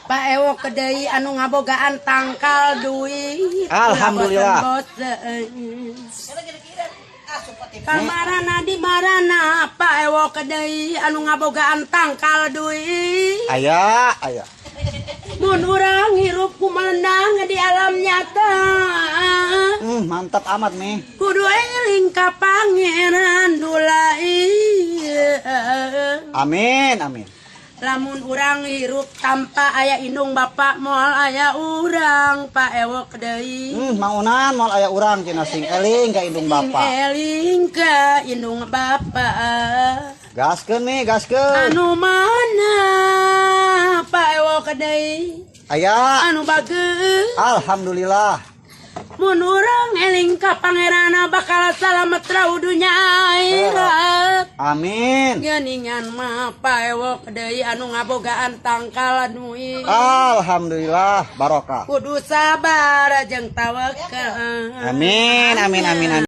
Pak Ewok deui anu ngabogaan tangkal duit. Alhamdulillah. Bosen. Kamarana di marana, Pak Ewok deui anu ngabogaan tangkal duit? Aya, aya. Mun urang hirup ku melenang di alam nyata. Mantap amat nih. Kudu eling ka Pangeran dulai. Amin, amin. Lamun urang hirup tanpa aya indung bapak, moal aya urang, Pak Ewok deui. Maunan moal aya urang cenah, sing eling ka indung bapa. Eling ka indung bapa. Gaskeun nih, gaskeun. Anu mana, Pak Ewok deui? Aya. Anu bagus. Alhamdulillah. Mun urang eling ka Pangeran, bakal salamet rauh dunya akhirat. Amin. Geningan mah, Pak Ewok deui anu ngabogaan tangkal duit. Alhamdulillah, barokah. Kudu sabar jeung tawakal. Amin, amin, amin, amin.